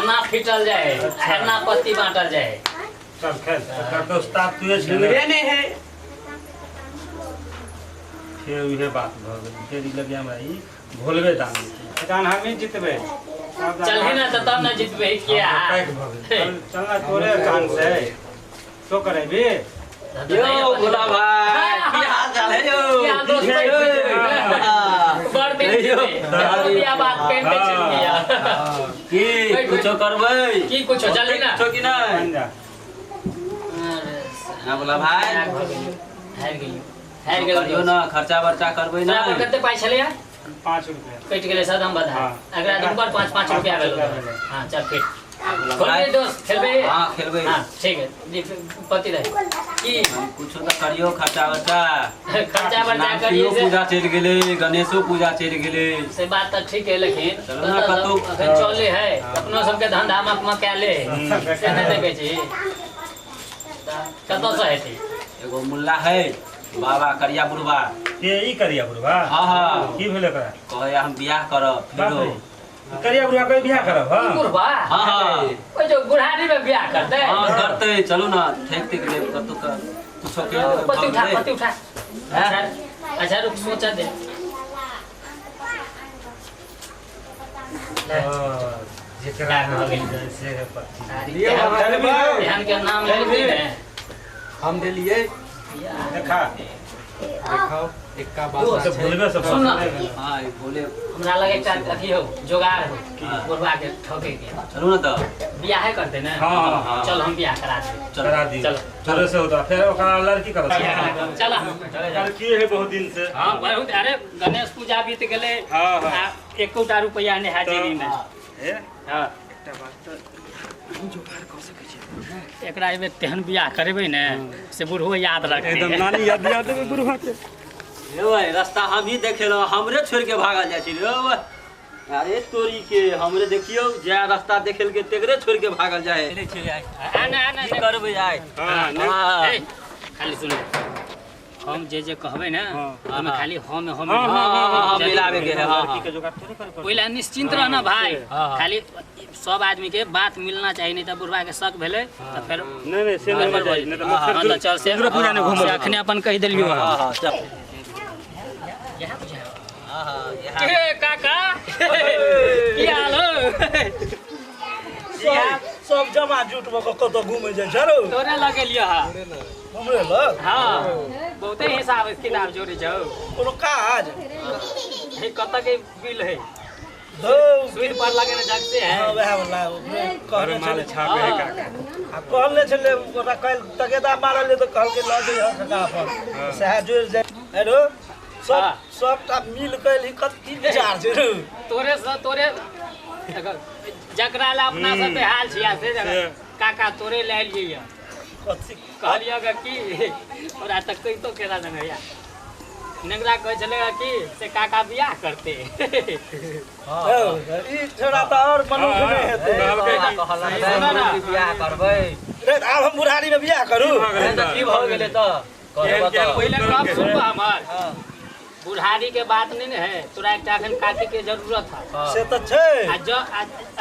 एना फिटल जाए एना पत्ती बांटल जाए। चल खेल तकर दोस्ता तू छै लुरे नहीं है। फेर उहे बात भ गेल। फेर ई लगे हमरा ई भोलबे दान जान हम ही जीतबे। चल है ना तो तब ना जीतबे किया पैक भ गेल। चल ना तोरे चांस है तो करेबी। यो भोला भाई की हाल चाल है यो? बड़ दिन रुपया बात पेंटे चल गया की कुछो करबै की कुछो जल्दी ना कुछो की नहीं ना भोला भाई हार गेलियो हार गेलियो करियो ना खर्चा बर्चा करबै ना। तोरा पर कते पाइ छलै 5 रुपया कटि गेलै सदम बधा। अगला दिन पर 5-5 रुपया भेलो। हां चल फिर खेलबे दोस्त खेलबे। हां खेलबे। हां ठीक है जी पति रहे की कुछो त करियो खर्चा बर्चा। खर्चा बर्चा करियो पूजा चलि गेलै गणेशो पूजा चलि गेलै से बात त ठीक है लेकिन चलो ना कतौ अखन चले है अपनो सबके धंधा मकमा कैले से नहीं देखे छी कतौ से हेतै। एगो मुल्ला है बाबा करिया बुढ़वा के ई करिया बुढ़वा। हां हां की भेलै ओकरा? कहै हम बियाह करब फेरो करिया बुढ़वा के बियाह करब। हां बुढ़वा हां हां ओ जो बुढ़ारी में बियाह करतै। हां करतै चलू ना ठेक टेक लेब कतौ का कुछो के पति उठा पति उठा। अच्छा अच्छा रुक सोचा दे। जेकरा हो गेल से पति ध्यान के नाम ले ले हम देलिए देखा देखाओ एक्का बात से भूलबे सब सुन ना। हां ई भोले हमरा लगे एकटा अथी हो जोगाड़ हो बुढ़वा के ठके के। चलू ना त बियाह करते ना। हां चल हम बियाह करा दे करा दी चल चलो से होता फिर ओकरा लड़की करत चल लड़की है बहुत दिन से। हां बहुत अरे गणेश पूजा बीत गेलै। हां हां एकोटा रुपया नै है जेबी में। हे हां एकटा बात त जोगाड़ क सकै छी एकरा एबे तेहन बियाह करेबै ने से बुढ़ो याद रखतै एकदम नानी याद दिया देबै बुढ़वा के। रे भाई रास्ता हम ही देखेलो हमरे छोड़ के भागल जाइ छी रे भाई। अरे तोरी के हमरे देखियो जे रास्ता देखेल के तेकरे छोड़ के भागल जाए। आ ना आ ना की करबै आइ? हां ए खाली सुन हम जे जे कहबै ना हम खाली हम हम हां मिलावे के है। हां लड़की के जोगाड़ थोड़े करे ओइला निश्चिंत रहना भाई। खाली सब आदमी के बात मिलना चाहिए नहीं त बुढ़वा के शक भेलै त फेर नहीं नहीं से नहीं जाई नहीं हां त त चल से दुर्गा पूजा ने घुमल अखने अपन कहि देलियो। हां हां चल यहाँ बुझाओ। हां हां यहाँ ए काका की हाल हो? सब जमा जुट भ क कतौ घुमै जाइ छै रौ। तोरे लगेलियो हा हमरे लग? हां बहुते हिसाब किताब जोड़े जाओ। कोनो काज हे कत के बिल है सुई पर लगे ना जग से है। हां वएह वाला कहने माल छलै छाप है काका आ कहने छलै ओकरा काल्हि तगेदा मारल तऽ कहलकै लऽ जइहऽ काका अपन सएह जोड़ि जाइ। हेलो सब सबटा मिल कऽ कत की विचार छै रौ? तोरे से तोरे जकरा ला अपना सब बेहाल छिया से काका तोरे ले लियै कथी कहलियै ग की ओकरा तक कहितो केना देने या नेंगरा कहै छलै कि से काका बियाह करते। ई छोड़ा तऽ और मनुख नहि हेतै। बियाह करबै रे आब हम बुढ़ारी में बियाह करू? की भऽ गेलै तऽ पहिले गप सुनबऽ हमर। बुढ़ारी के बात नहीं ने है तोरा एकटा अखन काकी के जरूरत है से तऽ छै। आ ज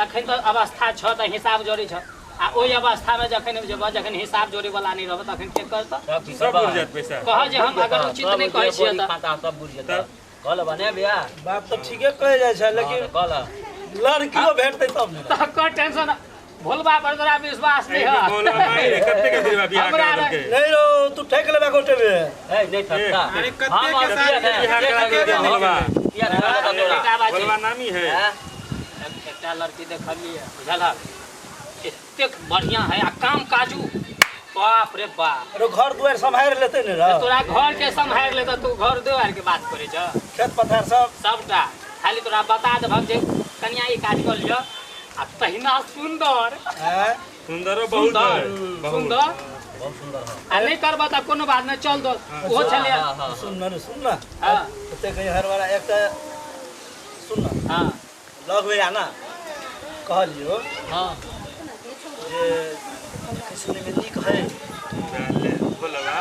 अखन तऽ अवस्था छ तऽ हिसाब जोड़ै छ आ ओहि अवस्था में जखन जेबऽ जखन हिसाब जोड़े वाला नहीं रहबऽ तखन के करतऽ? सब बुझ जात पैसा। कह जे हम अगर उचित नहीं कहै छियै तऽ खाता सब बुझ जेतऽ। कहल बने बियाह बात तऽ ठीके कहै जाइ छै लेकिन कहल लड़कियो भेटतै तब ने। तऽ कर टेंशन भोलबा पर तोरा विश्वास नहीं है। भोलबा नहीं रे कते के दिलबा बियाह करा देलकै? नहीं रो तू ठेक लेबे गोटे में। ए नहीं ठकता। अरे कते के साथ बियाह करा देलकै भोलबा। भोलबा नामी है। एकटा लड़की देखलियै बुझलहक एतेक बढ़िया है आ काम काजू बाप रे बाप। अरे घर दुआर सम्हारि लेतै ने रे? तोरा घर के सम्हारि लेतै तू घर दुआर के बात करै छ? खेत पथार सब सबटा खाली तोरा बता देबहक जे कनिया ई काज कऽ लिअ आ तहिना सुंदर सुंदरो बहुत है सुंदर बहुत सुंदर है। आ नहीं करबऽ तऽ कोनो बात नहीं चल दो ओहो छलै। सुन न सुन न ओते कहीं हर वाला एकटा सुन न। हां लगबै आ ना कहलियो। हां जे सुनै में नीक है भोलबा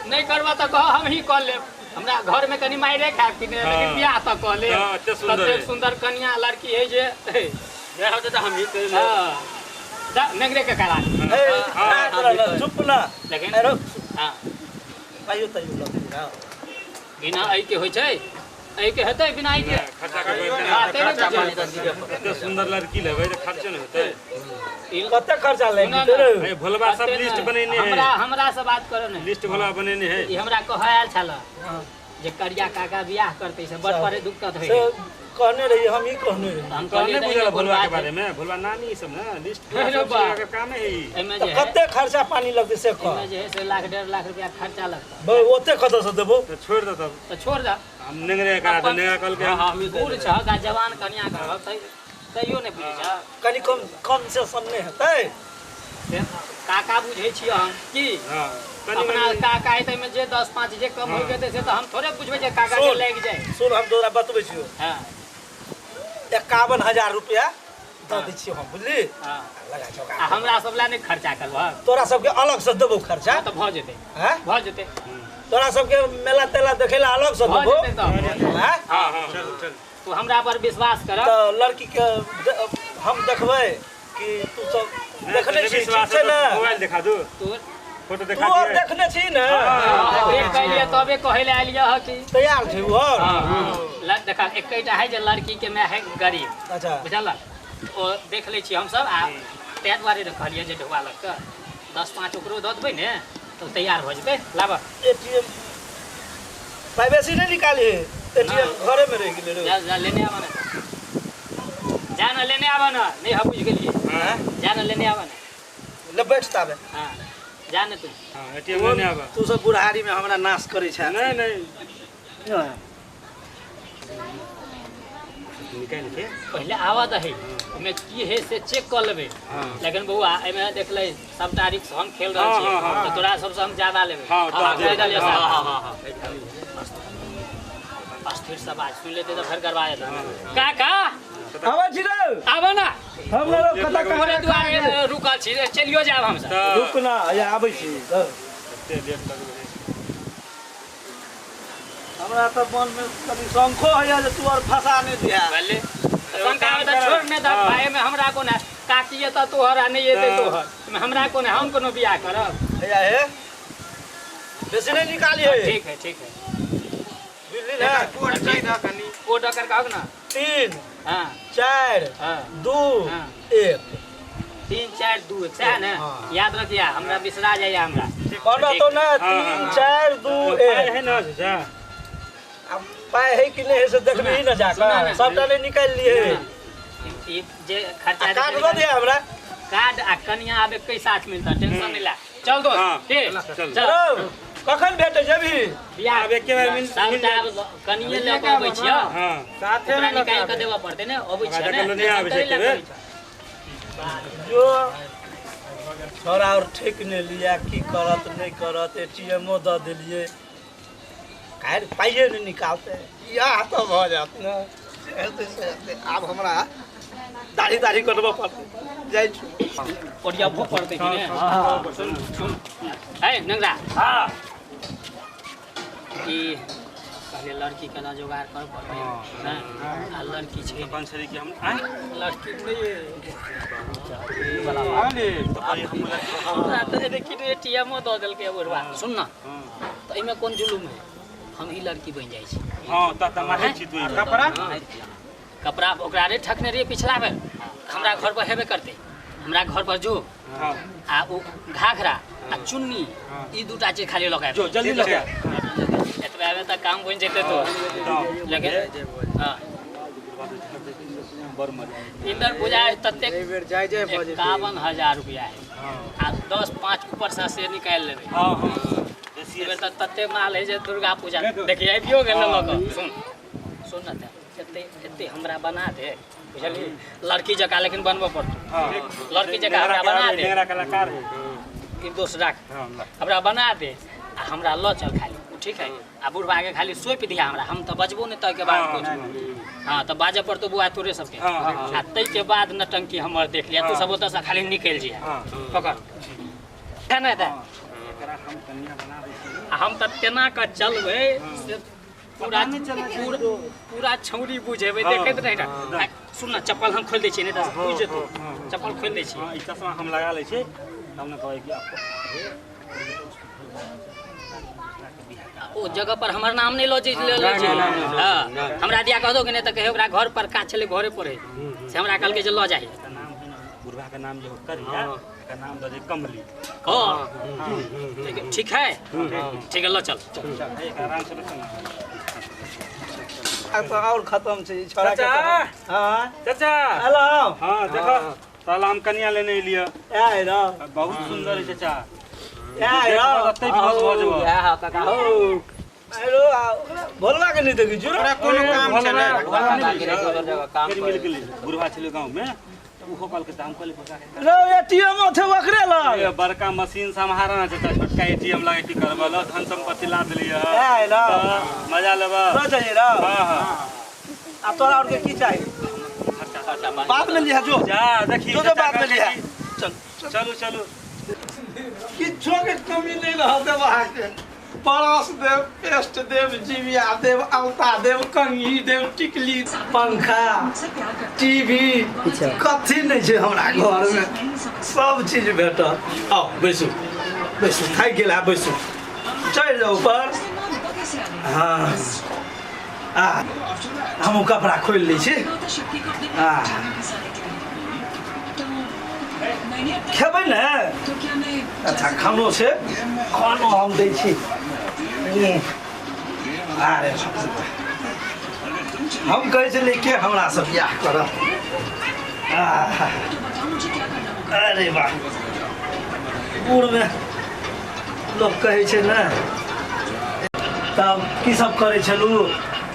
नहीं करबऽ तऽ कह हम ही कऽ लेब। हमरा घर में कनी मारे खायब कि नहीं लेकिन बियाह तऽ कऽ लेब। तते सुंदर कनिया लड़की है जे नहि होतै तऽ हमही करि लेब। हां दा नेंगरे के करा ए हां चुप ना लेकिन अरे हां पाइयो तैयो लगतै ना बिना ऐ के होय छै ऐ के हेतै बिना ऐ के खर्चा करबै खर्चा पानी त एते सुंदर लड़की लेबै त खर्चो नै होतै। कते खर्चा लागि जेतै रे? ए भोलबा सब लिस्ट बनेने है। हमरा हमरा से बात करो ने लिस्ट भोलबा बनेने है। ई हमरा कहै आयल छल जे करिया काका बियाह करतै से बड़ परे दिक्कत होई से कहने रही हम ही कहने रही हम कहने बुझल भोलबा के बारे में भोलबा नानी सब ना लिस्ट के काम है एमे जे कते खर्चा पानी लगतै से कह। एमे जे है से लाख 1.5 लाख रुपया खर्चा लगतै। बे ओते कत से देबो? त छोड़ दे तब त छोड़ दे हम नेंगरे करा दे नेंगरा कल के हम बूढ़ छ गा जवान कन्या करब तैयो नै बुझै छ कनि कम कम से सब नै हेतै से काका बुझै छी हम की। हां अपना काका है तैमे जे 10 5 जे कम हो गेतै से त हम थोड़े बुझबै जे काका के लागि जाय। सुन हम तोरा बतबै छियौ। हां 51,000 रुपया दऽ दै छियौ हम बुझली। हां लगा चौका आ हमरा सब ला नै खर्चा करबह तोरा सबके अलग से देबौ खर्चा त भ जेतै। हां भ जेतै तोरा सबके मेला तेला देखेला अलग से देबौ। हां हां हां चल चल तू हमरा पर विश्वास कर त लड़की के हम देखबै कि तू सब देखने छी छै ना मोबाइल देखा दू तू फोटो देखा तू और देखने छी ना देख कहलिए तबे कहैले आलिए ह कि तैयार छै ओ। हां ल देखा एकटा है जे लड़की के my है गरीब। अच्छा बुझल ओ देख लै छी हम सब आ तै दुआरे कहलिए जे ढुआ लग के 10 5 ओकरो दऽ देबै ने तो तैयार हो जेतै। लाब एटीएम प्राइवेसी नहीं निकाली एटीएम घरे में रह गेलै रे। जा जा लेने आवा ना जा ना लेने आवा ना नहीं हम बुझ गेलिए। हां जा ना लेने आवा ना ले बैठ ताबे। हां जा ना तू। हां एटीएम लेने आवा तू सब बुढ़ारी में हमरा नाश करै छै। नहीं नहीं निकाल के पहले आवा दही ओमे की है से चेक कर लेबै। लेकिन बउआ एमे देखलै सबटा रिक्स हम खेल रहल छी त तोरा सबसे हम ज्यादा लेबै। हां हां हां हां हां अस्थिर सब आज सुन लेते तो फिर गड़बड़ा जेतै। काका आबै छी रे आबै ना हम लोग कत कहाँ दुआरे रुकल छी चलियो जाब हम सब। रुक ना या आबै छी कते लेट लगबै हमरा त मन में कनि शंखो होइया जे तू और फंसा नै दिहा। भले शंका में त छोड़ नै द भाई में हमरा कोन है काकी त तोहर आ नै एतै तोहर में हमरा कोन है हम कोनो बियाह करब। भैया हे बेसी नै निकाली है। ठीक है ठीक है बुझली ना कोड कहि द कनि कोड कर कहू ना 3 हां 4 2 1 3 4 2 1 सही ना याद रखिया हमरा बिसरा जाइया हमरा कहना तो ना 3 4 2 1 है ना जा अब पाई है कि नहीं है से देखबी ही ना जाकर सबटा ने निकाल लिए ई जे खर्चा कार्ड दऽ दिया हमरा कार्ड आ कन्या आबे के साथ मिलता टेंशन नहीं ला। चल दोस्त ठीक चल कखन भेटै जेबी बियाह आब एके बेर मिल सबटा कनिये लऽ के अबै छियै। हां साथे में निकाल के देबऽ पड़तै ने अबै छियै ने नहीं आबै छै एके बेर जो छोरा और ठीक ने लिया की करत नहीं करत एटीएमो दऽ देलिए काहे पाइए नहीं निकालते यह तो भऽ जात ने हेतै से हेतै आब हमरा दाढ़ी दाढ़ी कटबऽ पड़तै जाइ छी ओरियाबो पड़तै कि ने। हां सुन सुन ए नंगरा। हां ई पहले लड़की के ना जोगाड़ कर पड़तै ना आ लड़की छै पांच छड़ी के हम आय लड़की नहीं वाला अरे तो हम हमरा त देखि एटीएमो दऽ देलकै बुढ़वा। सुन ना त एमे कोन जुलुम है हम ही लड़की बन जाइ छी। हां त त माहे छी तू कपड़ा कपड़ा ओकरा रे ठकने रहिए पिछला बेर हमरा घर पर हेबे करते हमरा घर पर जो हां आ ओ घाघरा आ चुन्नी ई दूटा चीज खाली लगा जो जल्दी लगा एतबे में त काम बन जेते तो लेकिन हां बड़ मजा इंदर पूजा ततेक एहि बेर जाय जाय भऽ जेतै 51,000 रुपया है आ 10 5 ऊपर से से निकालि लेबै। हां हां बेसी बेर त तते माल है जे दुर्गा पूजा देखिए आबियो गेल लऽ कऽ। सुन सुन न त एते एते हमरा बना दे बुझली लड़की जकाँ लेकिन बनबऽ पड़तौ। हां लड़की जकाँ हमरा बना दे नेंगरा कलाकार है ई दोस्त राख हमरा बना दे आ हमरा लऽ चल खाली ठीक है आ बुढ़बा के खाली सौंपि दिया हमरा हम त बजबो नहीं तै के बाद कुछ। हां त बाजे पड़तौ बुआ तोरे सबके आ तै के बाद नटंकी हमर देख लिया तू सब ओतऽ से खाली निकलि जिया पकड़ है ना दा एकरा हम कन्या बना दै छी आ हम त तेना के चलबै से पूरा पूरा पूरा छौरी बुझेबै देखैत रही ना। आ, सुन ना, चप्पल हम खोलि दै छियै, नहि तऽ बुझि जेतौ। चप्पल खोलि दै छियै। हाँ, ई चश्मा हम लगा लै छी तब ने कहबै कि आपको। ओ जगह पर हमर नाम नहि लऽ जे लऽ जे। हाँ, हमरा दिया कह दो कि नहि तऽ कहियो ओकरा घर पर काज छलै, घरे पर है से हमरा कहलकै जे लऽ जाही। एकर नाम है ना, बुढ़वा के नाम जे हो करिया, एकर नाम दऽ दे कमली। हाँ, ठीक है, ठीक है, लऽ चल। एक आराम से बैठो ना। आब तऽ आओर खतम छै ई छोड़ा के। चाचा! हँ। चाचा। हेलो। हाँ, देखो ताला हम कनिया लेने एलियै। आइ रौ। बहुत सुंदर है चाचा। आइ रौ। देखबऽ तते बेहोश भऽ जेबऽ। इएह काका हौ। आइ रौ, आ ओकरा भोलवा के नहि देखै छियौ? ओकरा कोनो काम छै ने। काम फेर मिल गेलै, बुढ़वा छलै गाँव में तऽ ओहो कहलकै तऽ हम कहलियै बड़का के रौ, एटीएम छै ओकरे लग। ए, बड़का मशीन सम्हारा ना चाचा, छोटका एटीएम लगे की करबऽ, ल धन संपत्ति ला देलियै। आइ रौ। तऽ मजा लेबऽ। लऽ जाइए रौ। हाँ हाँ। आ तोरा आओर के की चाही? बाद में लिहा जो। जा देखी। जो जो, चाचा बाद में लिहा। कहलकै चल। चलू चलू। किछो के कमी नहीं रहत देब अहाँके। ब्रश देब, पेस्ट देब, जिबिया देब, अलता देब, कंघी देब, टिकली, पंखा, टीवी, कथी नहि छै हमरा घरमे, सब चीज भेटत। आउ बैसू बैसू, थाकि गेल है, बैसू। चढ़ि जाउ ऊपर। हाँ, आ हमहूँ कपड़ा खोलि लै छी। आ खेबै ने? अच्छा, खानो छै, खानो हम दै छी। अरे हम कहै छलियै के हमरा से बियाह करत। आह, अरे वाह, बूढ़मे लोक कहै छै ने, तब की सब करै छलहुँ?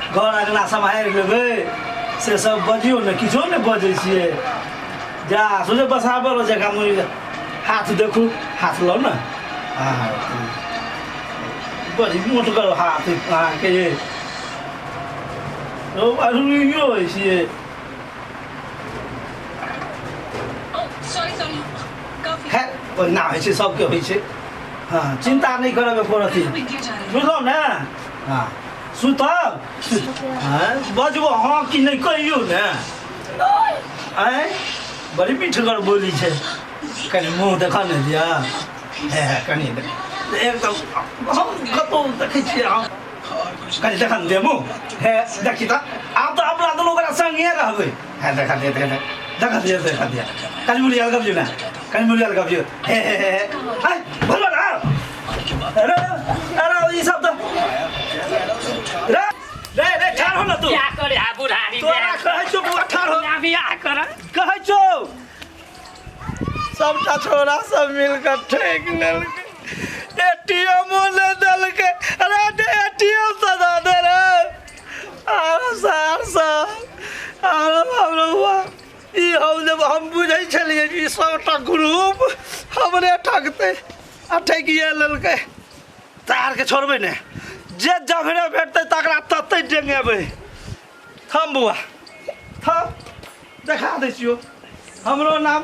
घर अङ्गना सम्हारि लेबै से सब बजियौ ने, किछो नहि बजै छियै। जा सोचे बसाबर जकाँ मुनि हाथ देखू, हाथ लौ ने। हाँ, बड़ी मोटगर हाथ अहाँके। रौ, अरुइयो होइ छियै। खैर, ओहिना होइ छै, सबके होइ छै। हँ, चिन्ता नहि करब एको रत्ती, बुझलहुँ ने? हँ, सुतब। हँ, बजबो हँ कि नहि कहियौ ने। आँय, बड़ी मीठगर बोली छै। कनि मुँह देखऽ ने दिअ। हे हे, कनि एकदम हम कतहु देखै छियै हम, कनि देखऽ ने दिअ मुँह। हे, देखी तऽ, आब तऽ अपना दुनू गोरा संगे रहबै। हे, देखऽ दिअ, देखऽ देखऽ दिअ, देखऽ दिअ। कनि मुड़िया गबियौ ने, कनि मुड़िया गबियौ। हे हे हे हे, आँय बोलबा ना। अरे अरे, ई सब तऽ रे रे रे, ठाढ़ हो ना तू। बियाह करे आ बुढ़ारी। तोरा कहै छौ बौआ, ठाढ़ हो। बियाह कर। कहै छौ। सबटा छोरा सब मिलकर ठकि लेलकै, एटीएमो नहि देलकै। अरे एटीएम तऽ दऽ दे रे। आरो सार सब, आरो हमरो बा, ई हम जब हम बुझै छलियै कि ई सबटा ग्रुप हमरे ठकतै आ ठकिए लेलकै। तारके छोड़बै ने, जे जखने भेटतै तकरा तते डेंगेबै। थम बौआ थम, देखा दै छियौ हमरो नाम।